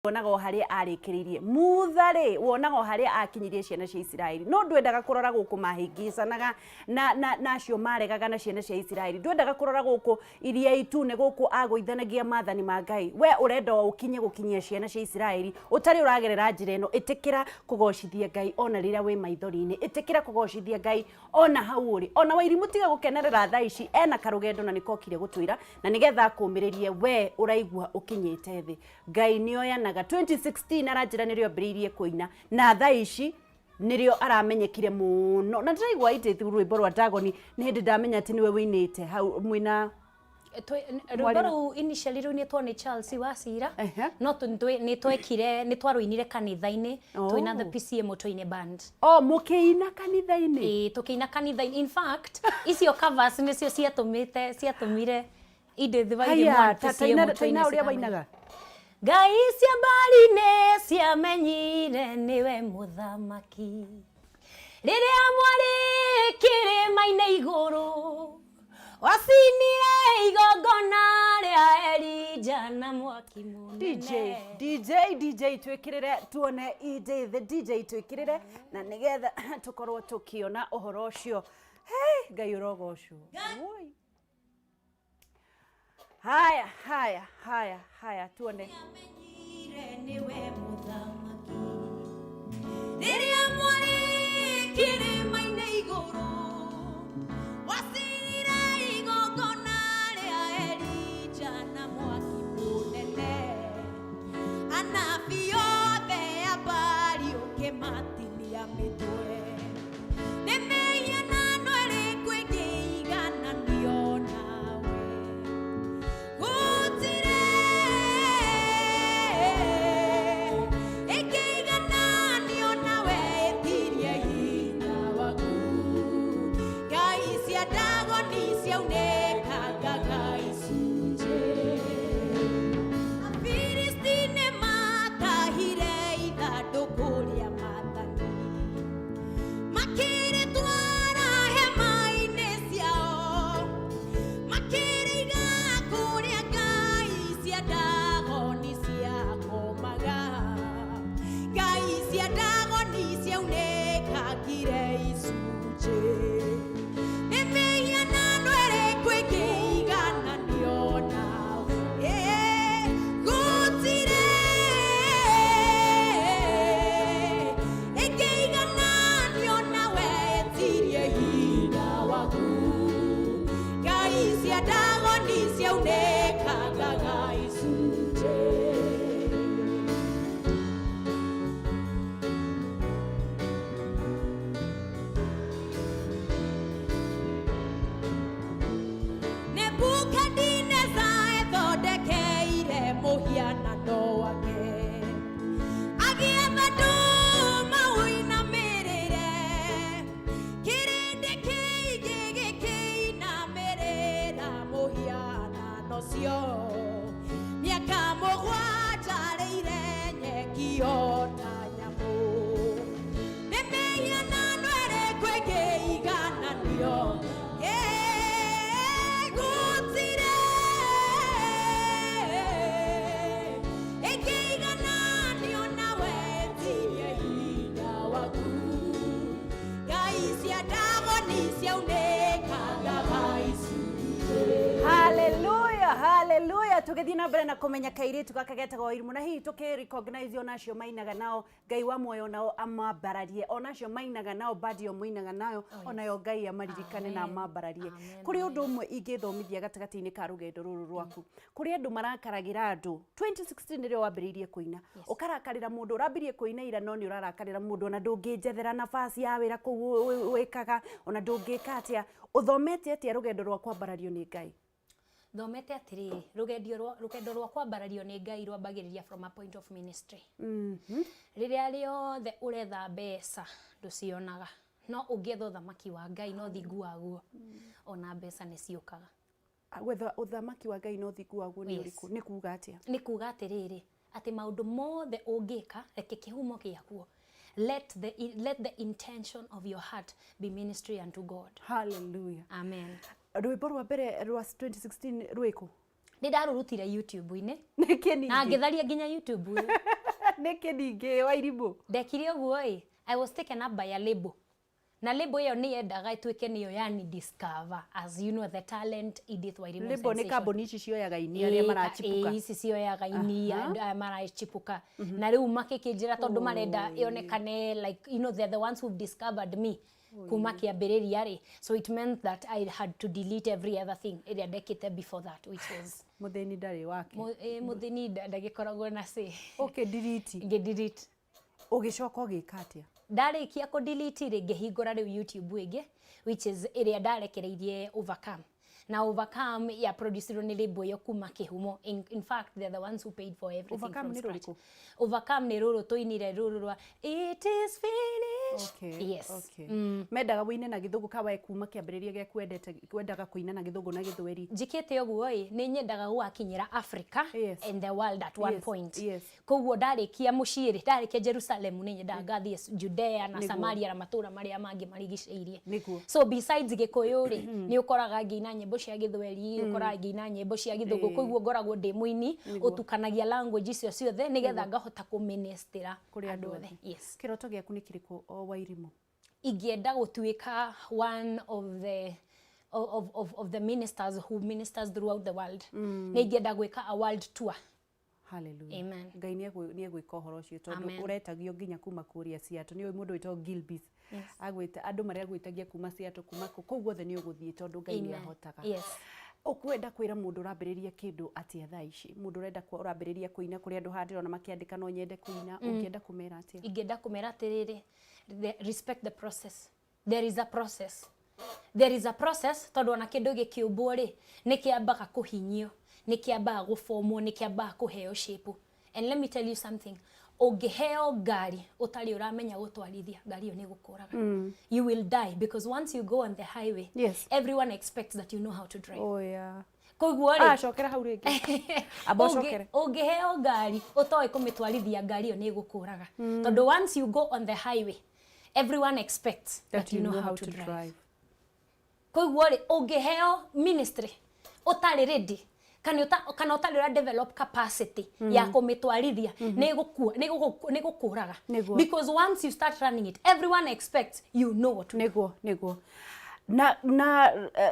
Wonaga o harĩa arĩkĩrĩirie Mutha rĩ, wonaga o harĩa akinyirie ciana cia Isiraeli, no ndwendaga kũrora gũkũ mahĩngĩcanaga na acio maregaga na ciana cia Isiraeli. Ndwendaga kũrora gũkũ Iria Itune, gũkũ agũithanagia maathani ma Ngai. We ũrenda o ũkinye gũkinyia ciana cia Isiraeli ũtarĩ ũragerera njĩra ĩno. Ĩtĩkĩra kũgocithia Ngai ona rĩrĩa wĩ maithori-inĩ, ĩtĩkĩra kũgocithia Ngai ona hau ũrĩ. Ona Wairimu tiga gũkenerera thaa ici, ena karũgendo na nĩkokire gũtwĩra na nĩgetha akũmĩrĩrie we ũraigua ũkinyĩte thĩ. Ngai nĩ oyanaga. 2016 aranjĩra nĩrĩo ambĩrĩirie kũina na thaa ici nĩrĩo aramenyekire mũno, na ndĩraigua Edith rwĩmbo rwa Dagoni nĩ hĩndĩ ndamenya atĩ nĩwe wĩinĩte hau mwĩna Rwĩmbo rũu initially rũinĩtwo nĩ Charles Wacira. No nĩ twekire, nĩ twarũinire kanitha-inĩ twĩna the PCA Mũtũinĩ band. O mũkĩina kanitha-inĩ? Ĩĩ, tũkĩina kanitha-inĩ. In fact, icio covers nĩcio ciatũmĩte, ciatũmire Edith Wairimu Haya, ta taina taina ũrĩa wainaga. Ngai cia mbari nĩ ciamenyire nĩwe mũthamaki rĩrĩa mwarĩ kĩrĩma-inĩ igũrũ, wacinire igongona rĩa Elija na mwaki mũnene. DJ, DJ, DJ, twĩkĩrĩre tuone Edith. DJ, twĩkĩrĩre na nĩgetha tũkorwo tũkĩona ũhoro ũcio. Hey, Ngai ũrogocwo. Woi. Haya, haya, haya, haya, tuone. Amenyire nĩwe mũthamaki rĩrĩa mwarĩ kĩrĩma-inĩ igũrũ, wacinire igongona rĩa Elija na mwaki mũnene, anabii othe a Baali ũkĩmatinia mĩtwe. Nĩ mĩhianano ĩrĩkũ ĩngĩigananio nawe? Gũtirĩ ĩngĩigananio nawe, ĩtirie hinya waku. Ngai cia Ndagoni ciaunĩkangaga icunjĩ. Afilisti nĩ matahire ithandũkũ rĩa maathani, makĩrĩtwara hema-inĩ ciao, makĩrĩiga kũrĩa ngai cia Ndagoni ciakomaga. Ngai cia Ndagoni ciaunĩkangire icunjĩ. Nĩ mĩhianano ĩrĩkũ ĩngĩigananio nawe? Gũtirĩ ĩngĩigananio nawe, ĩtirie hinya waku. Ngai cia Ndagoni ciaunĩkangaga icunjĩ. Nebukadineza ethondekeire mũhianano wake, agĩatha andũ maũinamĩrĩre, kĩrĩndĩ kĩingĩ gĩkĩinamĩrĩra mũhianano ũcio. Mĩaka 7 arĩire nyeki o ta nyamũ. Nĩ mĩhianano ĩrĩkũ ĩngĩigananio? Gũtirĩ ĩngĩigananio nawe, ĩtirie hinya waku. Ngai cia Ndagoni ciaunĩkangaga icunjĩ. Haleluya, haleluya. Tũgĩthiĩ na mbere na kũmenya kairĩtu gaka getagwo Wairimu, na hihi tũkĩ recognize ona acio mainaga nao, Ngai wa muoyo nao amambararie, ona acio mainaga nao, bandi ĩyo mũinaga nayo, onayo Ngai amaririkane na amambararie. Kũrĩ ũndũ ũmwe ingĩthomithia gatagatĩ-inĩ ka rũgendo rũrũ rwaku. Kũrĩ andũ marakaragĩra andũ. 2016 nĩrĩo wambĩrĩirie kũina, ũkarakarĩra mũndũ ũrambirie kũina ira, no nĩ ũrarakarĩra mũndũ, ona ndũngĩnjethera nafasi ya wĩra kũu wĩkaga, ona ndũngĩka atĩa. Ũthomete atĩa rũgendo rwa kwambarario nĩ Ngai? Thomete atĩrĩrĩ, rũgendo rwa kwambarario nĩ Ngai rwambagĩrĩria from a point of ministry. Rĩrĩa rĩothe ũretha mbeca ndũcionaga, no ũngĩetha ũthamaki wa Ngai na ũthingu waguo, ona mbeca nĩ ciũkaga. Gwetha ũthamaki wa Ngai na ũthingu waguo nĩ ũrĩkũ? Nĩ kuga atĩa? Nĩ kuga atĩrĩrĩ, atĩ maũndũ mothe ũngĩka, reke kĩhumo gĩakuo, let the intention of your heart be ministry unto God. Hallelujah. Amen. Rwĩmbo rwa mbere rwa 2016 rwĩkũ? Nĩ ndarũrutire YouTube-inĩ Nĩkĩ na ningĩ? Ngĩtharia nginya YouTube ĩyo. Nĩkĩ ningĩ, Wairimũ? Ndekire ũguo ĩ, I was taken up by a label, na label ĩyo nĩ yendaga ĩtuĩke nĩyo yani discover, as you know, the talent Edith Wairimu Label nĩ sensation. Kambuni ici cioyaga ini arĩa marachipuka. Ĩĩ, ici cioyaga ini andũ aya marachipuka, na rĩu makĩkĩnjĩra tondũ marenda yonekane like they're the ones who've discovered me kuma kĩambĩrĩria rĩ. So it meant that I had to delete every other thing ĩrĩa ndekĩte before that, which was Mũthĩni ndarĩ wake. Mũthĩni ndagĩkoragwo na say. Okay, delete. Ngĩ delete. Ũgĩcoka ũgĩka atĩa? Ndarĩkia kũ delete rĩ, ngĩhingũra rĩu YouTube ĩngĩ, which is ĩrĩa ndarekereirie Overcome, na Overcome ya producirwo nĩ label ĩyo kuma kĩhumo. In fact, they're the ones who paid for everything Overcome from nĩ scratch. rũrĩkũ? Overcome nĩ rũrũ tũinire, rũrũ rwa "It is finished". Yes. Okay. Mendaga wĩine na Gĩthũngũ kawae kuma kĩambĩrĩria gĩaku wendete wendaga kũina na Gĩthũngũ na Gĩthweri? Njĩkĩte ũguo ĩ, nĩ nyendaga gũgakinyĩra Africa and the world at one point. Koguo ndarĩkia mũciĩ rĩ, ndarĩkia Jerusalem, nĩ nyendaga ngathiĩ Judea na Samaria na matũra marĩa mangĩ marigicĩirie. So besides Gĩkũyũ rĩ, nĩ ũkoraga ngĩina nyĩmbo cia Gĩthweri, ũkoraga ngĩina nyĩmbo cia Gĩthũngũ. Koguo ngoragwo ndĩ mũini ũtukanagia language icio ciothe nĩgetha ngahota kũministĩra Kũrĩ andũ andũ othe. othe. Yes. Kĩroto gĩaku nĩ kĩrĩkũ o, Wairimũ? Ingĩenda gũtuĩka one of the of the ministers who ministers throughout the world. Nĩ ingĩenda gwĩka a world tour. Hallelujah. Amen. Ngai nĩ egwĩka ũhoro ũcio tondũ Amen. ũretagio nginya kuma kũrĩa Seattle. Nĩ ũĩ mũndũ wĩtagwo Gilbis? Agwĩta andũ marĩa agwĩtagia kuma Seattle, kuma kũ kũu guothe nĩ ũgũthiĩ tondũ Ngai nĩ Amen. ahotaga. Ũkwenda kwĩra mũndũ ũrambĩrĩria kĩndũ atĩa thaa ici? Mũndũ ũrenda ũrambĩrĩria kũina, kũrĩ andũ haha ndĩrona makĩandĩka, "No nyende kũina." Ũngĩenda kũmera atĩa? Ingĩenda kũmera atĩrĩrĩ, respect the process. There is a process, there is a process, tondũ ona kĩndũ gĩkĩũmbwo rĩ, nĩ kĩambaga kũhinyio, nĩ kĩambaga gũbomwo, nĩ kĩambaga kũheo shape. And let me tell you something, ũngĩheo ngari ũtarĩ ũramenya gũtwarithia ngari ĩyo, nĩ ĩgũkũraga. You will die, because once you go on the highway, everyone expects that you know how to drive. Oh, yeah. Koguo rĩ, Ah, cokera hau rĩngĩ. Amba ũcokere. Ũngĩheo ngari ũtoĩ kũmĩtwarithia, ngari ĩyo nĩ ĩgũkũraga, tondũ once you go on the highway, everyone expects that you know how to drive. Koguo rĩ, ũngĩheo ministry ũtarĩ ready kana ũtarĩ ũra develop capacity ya kũmĩtwarithia, nĩ gũkũraga, because once you start running it, everyone expects you know what to do. Nĩguo na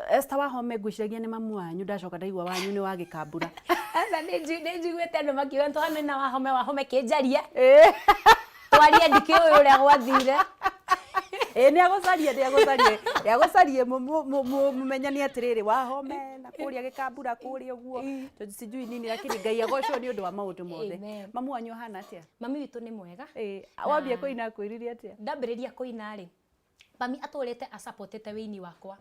Esther Wahome, ngwĩciragia nĩ mamu wanyu, ndacoka ndaigua wanyu nĩ wa Gĩkambura. Aca, nĩ njiguĩte andũ makiuga tũhane na Wahome. Wahome kĩnjaria, twarie, ndikĩũĩ ũrĩa gwathire. Ĩ, nĩ agũcarie mũmenyanie atĩrĩrĩ, Wahome na kũrĩa Gĩkambura kũrĩa ũguo. Tondũ sijui nini, lakini Ngai agocwo nĩ ũndũ wa maũndũ mothe. Amen. Mamu wanyu ahana atĩa? Mami witũ nĩ mwega. Ĩ, wambia kũina kwĩrire atĩa? Ndambĩrĩria kũina rĩ, mami atũrĩte asapotete wĩini wakwa,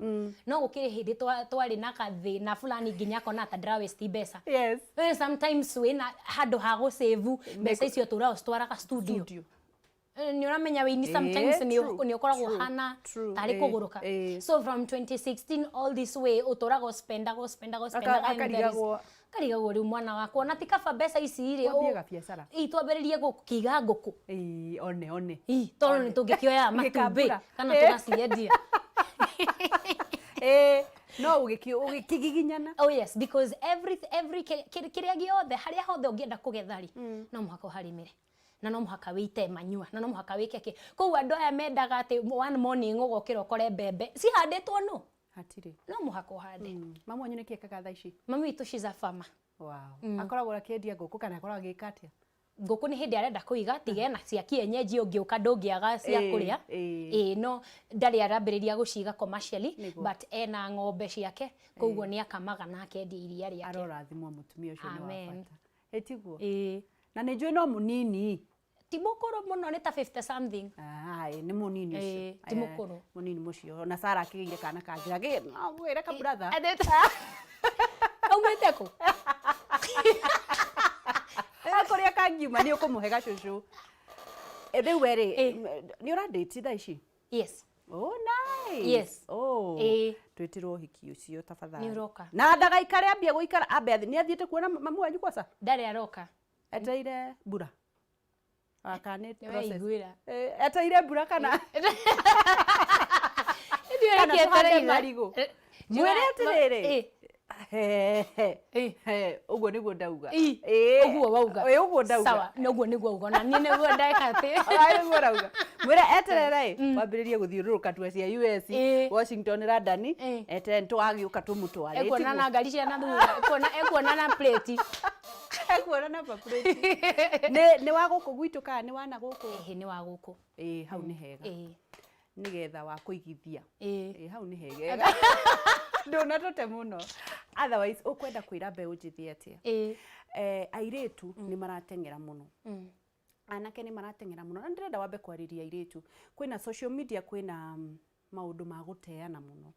no gũkĩrĩ hĩndĩ twarĩ na gathĩna fulani nginya akona ta ndĩra mbeca. Sometimes wĩna handũ ha gũsave mbeca icio tũraga ũcitwaraga studio. Studio. Nĩ ũramenya wĩini sometimes nĩ nĩ ũkoragwo hana tarĩ kũgũrũka. So from 2016 all this way ũtũraga ũspendaga ũspendaga ũspendaga, and there is- Akarigagwo. Akarigagwo rĩu mwana wakwa na ti kaba mbeca ici rĩ Twambie gabiacara. Ĩ, twambĩrĩrie gũkĩiga ngũkũ. Ĩ, one one. Ĩ, tondũ nĩ tũngĩkĩoyaga matumbĩ Gĩkambura. kana tũgaciendia. Ĩ, no ũgĩkĩgiginyana. Oh yes, because every kĩrĩa gĩothe, harĩa hothe ũngĩenda kũgetha rĩ, no mũhaka ũharĩmĩre na no mũhaka wĩite manyua na no mũhaka wĩke kĩ. Koguo andũ aya mendaga atĩ one morning ũgokĩra ũkore mbembe cihandĩtwo, no Hatirĩ. No mũhaka ũhande. Mamu wanyu nĩkĩ ekaga thaa ici? Mami witũ, she's a farmer. Wow. Akoragwo akĩendia ngũkũ kana akoragwo agĩka atĩa? Ngũkũ nĩ hĩndĩ arenda kũiga, tiga ena cia kienyeji, ũngĩũka ndũngĩaga cia kũrĩa. Ĩ, no ndarĩ arambĩrĩria gũciga commercially, but ena ng'ombe ciake, koguo nĩ akamaga na akendia iria rĩake. Arorathimwo mũtumia ũcio, nĩ wa Amen. bata. Ĩtiguo? Ĩ. Na nĩ njũĩ no mũnini. Ti mũkũrũ mũno, nĩ ta 50 something. Ai, nĩ mũnini ũcio. Ĩ, ti mũkũrũ. Mũnini mũcio. Na Sara akĩgĩire kana kangĩ. Agĩ no ngwĩre ka brother. Aumĩte kũ? Kũrĩa kangiuma nĩ ũkũmũhe gacũcũ. Rĩu we rĩ, nĩ ũrandĩti thaa ici? Yes. Oh, nice. Yes. Oh. Ĩ. Twĩtĩrwo ũhiki ũcio tafadhali. Nĩ ũroka. Na ndagaikare, ambie gũikara, ambe nĩ athiĩte kuona mamu wanyu kwaca? Ndarĩ aroka. Eteire mbura. Kana nĩ Nĩ process. weiguĩra. Eteire mbura kana tũhande marigũ. Mwĩre atĩrĩrĩ, He, ũguo nĩguo ndauga. Ĩ, Ĩ, ũguo wauga. Ĩ, ũguo ndauga. Sawa, na ũguo nĩguo auga ona niĩ nĩguo ndeka atĩ. Aĩ, nĩguo ũrauga. Mwĩre eterere ĩ, wambĩrĩrie gũthiũrũrũka tua cia US, Ĩ. Washington, London, Ĩ. eterere nĩtũgagĩũka tũmũtware. Ekuona na ngari cia na thutha, ekuona na plate. Ekuona na plate. Nĩ nĩ wa gũkũ gwitũ kana nĩ wa na gũkũ? Ĩhĩ, nĩ wa gũkũ. Ĩ, hau nĩ hega. Ĩ. Nĩgetha wa kũigithia. Ĩ. Ĩ, hau nĩ hegega. Ndũnatũte mũno. Otherwise, ũkwenda kwĩra mbeũ njĩthĩ atĩa? Ĩ. Airĩtu nĩ marateng'era mũno. Anake nĩ marateng'era mũno. Na ndĩrenda wambe kwarĩria airĩtu. Kwĩna social media, kwĩna maũndũ ma gũteana mũno.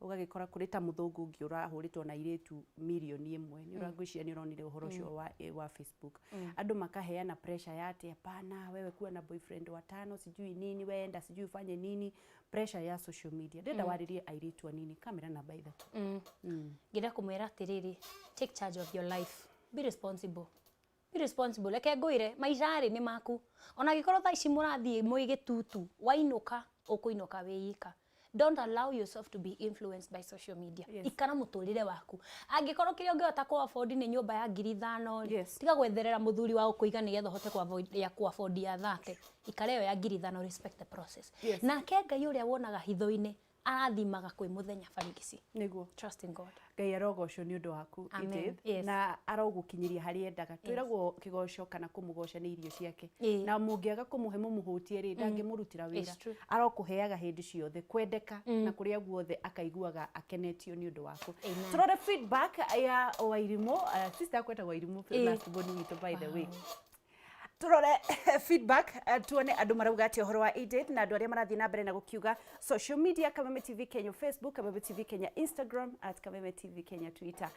Ũgagĩkora kũrĩ ta mũthũngũ ũngĩ ũrahũrĩtwo na airĩtu mirioni 1. Nĩ ũrangwĩciria nĩ ũronire ũhoro ũcio wa Facebook. Andũ makaheana pressure ya atĩ hapana, wewe kuwa na boyfriend watano, sijui nini, wewe enda sijui ufanye nini, pressure ya social media. Ndĩrenda warĩrie airĩtu anini, kamera namba 3. Ngĩenda kũmwĩra atĩrĩrĩ, take charge of your life, be responsible, be responsible. Reke ngwĩre, maica rĩ nĩ maku. Ona angĩkorwo thaa ici mũrathiĩ mwĩ gĩtutu, wainũka ũkũinũka wĩ ika. Don't allow yourself to be influenced by social media. Ikara mũtũrĩre waku. Angĩkorwo kĩrĩa ũngĩhota kũ afford nĩ nyũmba ya 5,000 rĩ, tiga gwetherera mũthuri wa gũkũiga nĩgetha ũhote ya kũ afford ya 30. Ikara ĩyo ya 5,000, respect the process. Nake Ngai ũrĩa wonaga hitho-inĩ arathimaga kwĩ mũthenya barigici. Nĩguo. Trust in God. Ngai arogocwo nĩ ũndũ waku. Amen. Edith, na arogũkinyĩria harĩa endaga. Twĩragwo kĩgoco kana kũmũgoca nĩ irio ciake. Na mũngĩaga kũmũhe mũmũhũtie rĩ, ndangĩmũrutĩra wĩra. It's true. Arokũheaga hĩndĩ ciothe kwendeka na kũrĩa guothe akaiguaga akenetio nĩ ũndũ waku. Amen. Tũrore feedback ya Wairimũ, sister akwetagwo Wairimũ, last born witũ, by the way. Turore feedback, tuone andũ marauga atĩa ũhoro wa Edith na andũ arĩa marathiĩ na mbere na gũkiuga social media, Kameme TV Kenya Facebook, Kameme TV Kenya Instagram, @KamemeTV Kenya Twitter.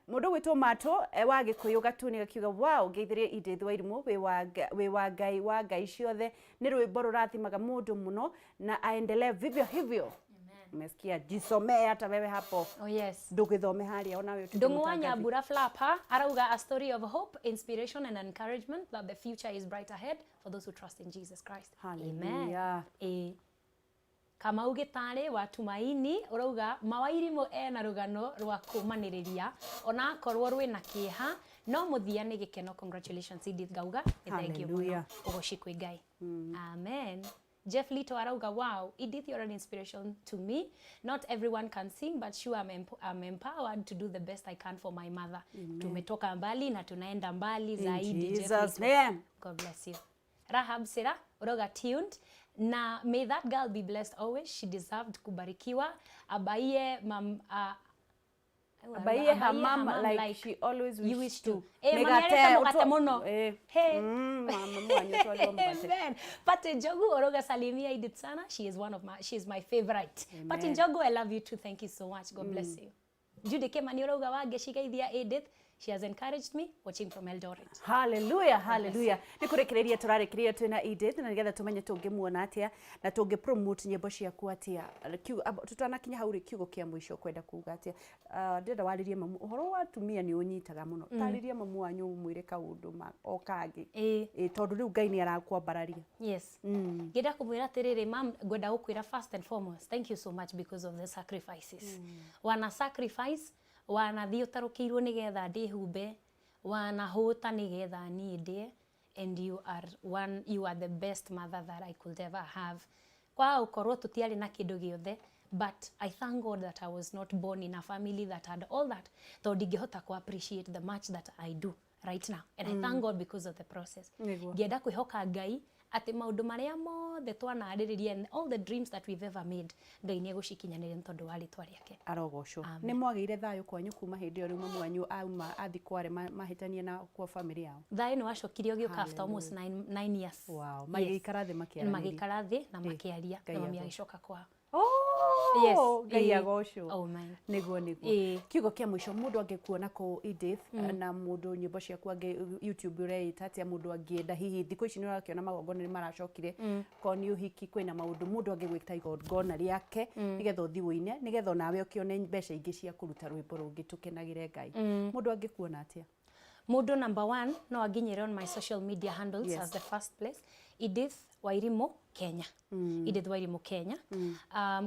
Mũndũ gwĩtwo Mato wa Gĩkũyũ Gatuni gakiuga, wow, ngeithĩrie Edith Wairimũ, wĩ wa Ngai wa Ngai ciothe, nĩ rwĩmbo rũrathimaga mũndũ mũno na aendelee vivyo hivyo. Umesikia? Jisomee hata wewe hapo. Oh yes. Ndũgĩthome harĩa onawe ũtuĩke Ndung'u wa mũtangathi. Nyambura Flapa arauga, a story of hope, inspiration and encouragement that the future is bright ahead for those who trust in Jesus Christ. Amen. Hallelujah. Ĩ. Kamau Gĩtarĩ wa Tumaini ũrauga, Mawairimũ ena rũgano rwa kũmanĩrĩria ona akorwo rwĩna kĩeha no mũthia nĩ gĩkeno. Congratulations, Edith. Ngauga nĩ thank you mũno. Hallelujah. Ũgoci kwĩ Ngai. Amen. Jeff Lito arauga, wow, Edith, you're an inspiration to me. Not everyone can sing, but sure I'm empowered to do the best I can for my mother. Tumetoka mbali na tunaenda mbali zaidi. Jeff Jesus Lito. Name. God bless you. Rahab Sira uroga, tuned na may that girl be blessed always. She deserved kubarikiwa. Abaiye mam Abaiye her mom like she always you wished wish to. to. Eh, mami Mĩgate, arĩte mũgate mũno. Hey. Mama wanyu atwarirwo mũgate. Amen. Pate Njogu oroga, salimia Edith sana. She is my favorite. Pate Njogu, I love you too. Thank you so much. God bless you. Judy Kimani urauga, wangecigeithia Edith. She has encouraged me, watching from Eldoret. Haleluya, haleluya. Nä kå rä kä rä ria tå rarä kä ria twä na Edith na nĩgetha tũmenye tũngĩmuona atĩa na tũngĩ promote nyĩmbo ciaku atĩa. Tũtanakinya hau rĩ, kiugo kĩa mũico kwenda kuga atĩa? Ah, ndĩrenda warĩrie mamu ũhoro wa atumia, nĩ ũnyitaga mũno. Tarĩria mamu wanyu ũmwĩre kaũndũ o kangĩ. Ĩ, tondũ rĩu Ngai nĩ arakwambararia. Yes. Ngĩenda kũmwĩra atĩrĩrĩ, mam, ngwenda gũkwĩra first and foremost, thank you so much because of the sacrifices. Wana sacrifice, wanathiĩ ũtarũkĩirwo nĩgetha ndĩhumbe, wanahũta nĩgetha niĩ ndĩe, and you are the best mother that I could ever have. Kwa gũkorwo tũtiarĩ na kĩndũ gĩothe, but I thank God that I was not born in a family that had all that, tondũ ndingĩhota ku appreciate the much that I do right now, and I thank God because of the process. Ngĩenda kwĩhoka Ngai atĩ maũndũ marĩa mothe twanarĩrĩria and all the dreams that we've ever made, Ngai nĩ egũcikinyanĩria nĩ tondũ wa rĩtwa rĩake. Arogocwo. Nĩ mwagĩire thayũ kwanyu kuma hĩndĩ ĩyo rĩu mamu wanyu auma athi kware mahĩtania na kwa family yao? Thayũ nĩ wacokire ũgĩũka after almost 9 years. Wow, magĩikara thĩ makĩaranĩria. Magĩikara thĩ na makĩaria Ngai na mami agocwo. agĩcoka kwao. Oh, Yes, Ngai ĩĩ. agocwo. Amen. Nĩguo. Ĩĩ. Kiugo kĩa mũico, mũndũ angĩkuona kũ, Edith, na mũndũ nyĩmbo ciaku angĩ YouTube ũreĩta atĩa, mũndũ angĩenda hihi thikũ ici nĩ ũrakĩona magongona nĩ maracokire, korwo nĩ ũhiki, kwĩna maũndũ, mũndũ angĩgwĩta igongona rĩake nĩgetha ũthiĩ ũine nĩgetha onawe ũkĩone mbeca ingĩ cia kũruta rwĩmbo rũngĩ tũkenagĩre Ngai, mũndũ angĩkuona atĩa? Mũndũ number one no anginyĩre on my social media handles. As the first place, Edith Wairimu Kenya, Edith Wairimu Kenya,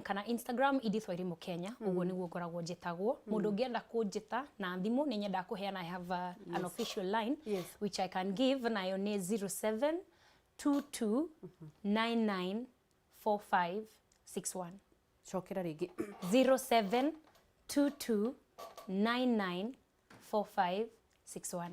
kana Instagram Edith Wairimu Kenya. Ũguo nĩguo ngoragwo njĩtagwo. Mũndũ ũngĩenda kũnjĩta na thimũ, nĩ nyendaga kũheana, I have an official line which I can give, nayo nĩ 0722 99 4561. Cokera rĩngĩ. 0722 99 4561.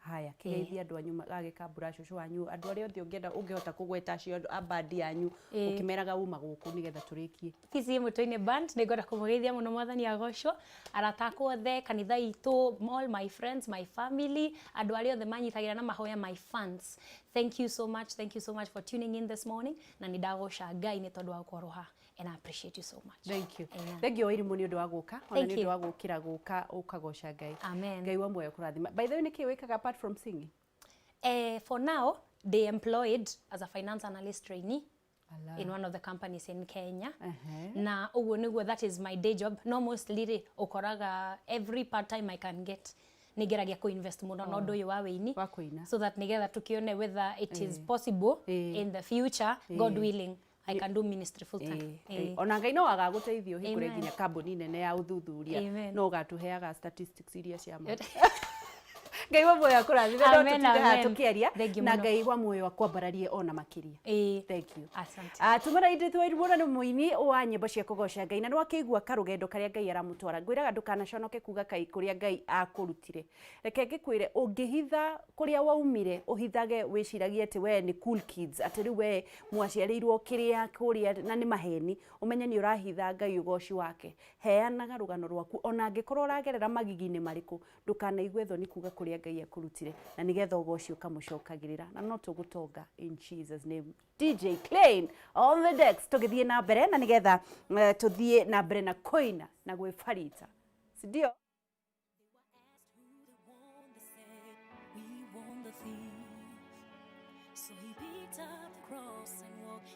Haya, kĩgeithia andũ anyu agĩkambura, cũcũ wanyu, andũ arĩa othe ũngĩenda, ũngĩhota kũgweta acio andũ a bandi yanyu, ũkĩmeraga uma gũkũ nĩgetha tũrĩkie. PCA Mũtũinĩ Band, nĩ ngwenda kũmũgeithia mũno, Mwathani agocwo, arata akwa othe, kanitha itũ, all my friends, my family, andũ arĩa othe manyitagĩra na mahoya, my fans, thank you so much, thank you so much for tuning in this morning, na nĩ ndagoca Ngai nĩ tondũ wa gũkorwo haha, and I appreciate you so much. Thank you. Amen. Thank you, Wairimu, nĩ ũndũ wa gũka ona Thank nĩ ũndũ you. wa gũkĩra gũka ũkagoca Ngai. Amen. Ngai wa muoyo kũrathima. By the way, nĩkĩ wĩkaga apart from singing? For now, they employed as a finance analyst trainee Ala. in one of the companies in Kenya. Ehe. Na ũguo nĩguo, that is my day job. No mostly rĩ, ũkoraga every part time I can get, nĩngeragia kũ-invest mũno na ũndũ ũyũ wa wĩini, Wa kũina. so that nĩgetha tũkĩone whether it is possible in the future, God willing, I can do ministry full time. Ona Ngai no agagũteithia ũhingũre Amen. nginya kambuni nene ya ũthuthuria. Amen. No ũgatũheaga statistics iria cia ma. Ngai wa muoyo akũrathime, no Amen, tũtinde haha amen. tũkĩaria, Thank you na mũno. Ngai wa muoyo akwambararie ona makĩria. Thank you. Asante. Tumara Edith Wairimu nĩ mũini wa nyĩmbo cia kũgoca Ngai, na nĩ wakĩigua karũgendo karĩa Ngai aramũtwara. Ngwĩraga ndũkanaconoke kuga kai kũrĩa Ngai akũrutire. Reke ngĩkwĩre, ũngĩhitha kũrĩa waumire, ũhithage wĩciragie atĩ we nĩ cool kids, atĩ rĩu we mwaciarĩirwo kĩrĩa kũrĩa, na nĩ maheni, ũmenye nĩ ũrahitha Ngai ũgoci wake. Heanaga rũgano rwaku ona angĩkorwo ũragerera magigi-inĩ marĩkũ, ndũkanaigue thoni kuga kũrĩa Ngai akũrutire, na nĩgetha ũgoci ũkamũcokagĩrĩra, na no tũgũtonga in Jesus name. DJ Klein on the decks, tũgĩthiĩ na mbere na nĩgetha tũthiĩ na mbere na kũina na gwĩbarita, sindio? Asked who they won, they said, "We won the thief." So he picked up the cross and walked. He